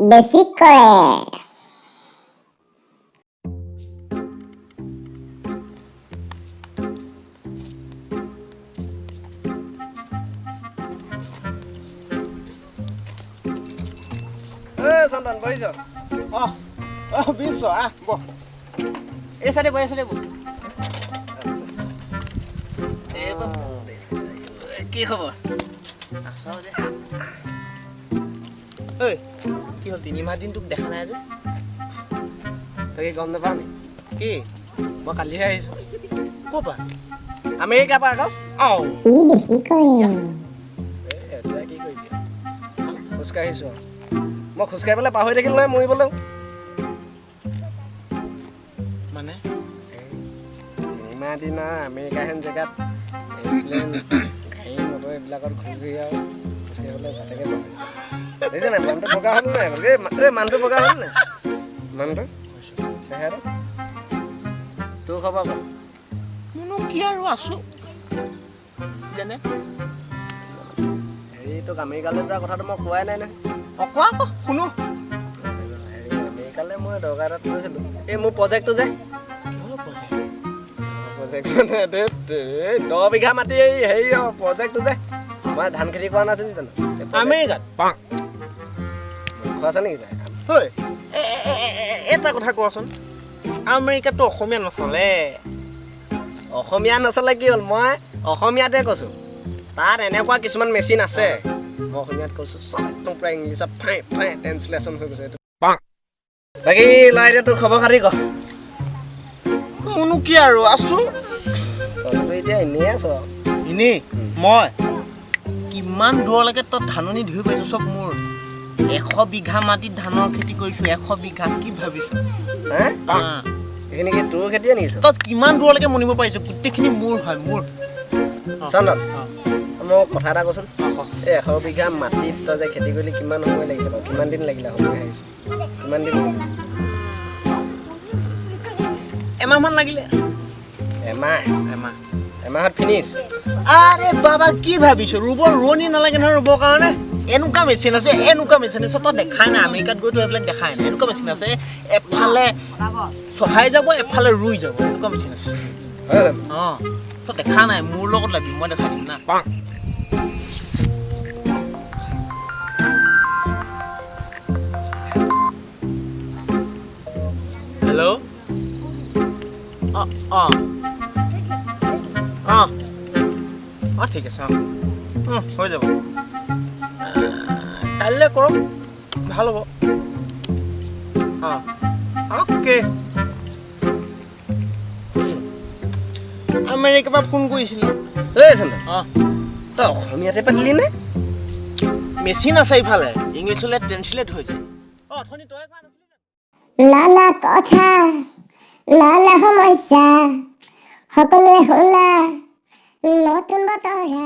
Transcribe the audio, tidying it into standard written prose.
বেছি কৰে। ঐ চন্দন, বহিছ? অঁ অঁ বিশ্ব, আহ বহ। এই চাইডে বহ, এই চাইডে বহ। আচ্ছা, এই বাপ, কি খবৰ? আছ দে। ঐ, কি হ'ল, 3 মাহ দিন তোক দেখা নাই যে? তই কি গম নাপাৱ নি? কি? মই কালিহে আহিছোঁ। ক'ৰ পৰা? আমেৰিকাৰ পৰা আকৌ। অঁ। ই বেছি কৰে। এই এতিয়া কি কৰিবি, খোজকাঢ়িছোঁ আৰু। মই খোজকাঢ়ি পেলাই পাহৰি থাকিলো নহয় মৰিবলৈও। মানে? 3 মাহ দিন আৰু আমেৰিকা হেন জেগাত এৰোপ্লেন, গাড়ী মটৰ এইবিলাকত ঘূৰি ঘূৰি আৰু খোজকাঢ়িবলৈ বাটেকে পাহৰি। দেখিছে নাই, মানুহটো বগা হ'ল নাই? এই মানুহটো বগা হ'ল নাই? মানুহটো চেহেৰা। তোৰ খবৰ ক? মোৰনো কি আৰু, আছো যেনে। হেৰি, তোক আমেৰিকালৈ যোৱা কথাটো মই কোৱাই নাই নহয়। অঁ, কোৱা আকৌ, শুনো। হেৰি, আমেৰিকালৈ মই দৰকাৰ এটাত গৈছিলোঁ। এই মোৰ প্ৰজেক্টটো যে। কিহৰ প্ৰজেক্ট? প্ৰজেক্ট মানে এই 10 বিঘা মাটি, এই হেৰি প্ৰজেক্টটো যে মই ধান খেতি কৰা নাছিলো জানো? এই project- আমেৰিকাত? মূৰ্খ আছে নেকি তই? ঐ, এটা কথা কোৱাচোন, আমেৰিকাততো অসমীয়া নচলে। অসমীয়া নচলে কি হ'ল, মই অসমীয়াতে কৈছোঁ। তাত এনেকুৱা কিছুমান মেচিন আছে, মই অসমীয়াত কৈছোঁ, চব একদম পূৰা ইংলিছত ফাই ফাই ট্ৰেঞ্চলেশ্যন হৈ গৈছে এইটো। বাকী ল'ৰা, এতিয়া তোৰ খবৰ খাতি ক। মোৰনো কি আৰু, আছো। তইতো এতিয়া এনেই আছ আৰু। এনেই মই কিমান দূৰলৈকে তই ধাননি ধুই পাইছ, চব মোৰ 100 বিঘা মাটিত ধানৰ খেতি কৰিছো, 100 বিঘা। কি ভাবিছ? হা? এইখিনি কি তোৰ খেতিয়ে নেকি চব? তই কিমান দূৰলৈকে মনিব পাৰিছ, গোটেইখিনি মোৰ হয়, মোৰ। চন্দন, মই কথা এটা কচোন। অ, ক। এই 100 বিঘা মাটিত তই যে খেতি কৰিলি, কিমান সময় লাগিলে বাৰু? কিমান দিন লাগিলে? সময় আহিছে, কিমান দিন লাগিলে? এমাহমান লাগিলে। এমাহ? এমাহ। এমাহত ফিনিছ? আৰে বাবা, কি ভাবিছ, ৰুব ৰোৱনী নালাগে নহয় ৰুবৰ কাৰণে। এনেকুৱা মেচিন আছে, এনেকুৱা মেচিন আছে, তই দেখাই নাই। আমেৰিকাত গৈতো এইবিলাক দেখাই নাই। এনেকুৱা মেচিন আছে, এফালে চহাই যাব, এফালে ৰুই যাব, এনেকুৱা মেচিন আছে। হয় জানো? অঁ, তই দেখা নাই, মোৰ লগত লাগি মই দেখাই দিম না। হেল্ল', অঁ অঁ অঁ অঁ ঠিক আছে, অঁ, হৈ যাব। কাইলৈ কৰক, ভাল হ'ব। অঁ, অ'কে। আমেৰিকাৰ পৰা ফোন কৰিছিলে। ঐ চন্দন। অঁ। তই অসমীয়াতে পাতিলি নে? মেচিন আছে ইফালে, ইংলিছলৈ ট্ৰেঞ্চলেট হৈ যায়। অঁ, অথনি তই কোৱা নাছিলি জানো? নানা কথা, নানা সমস্যা, সকলোৱে শুনা নতুন বতৰা।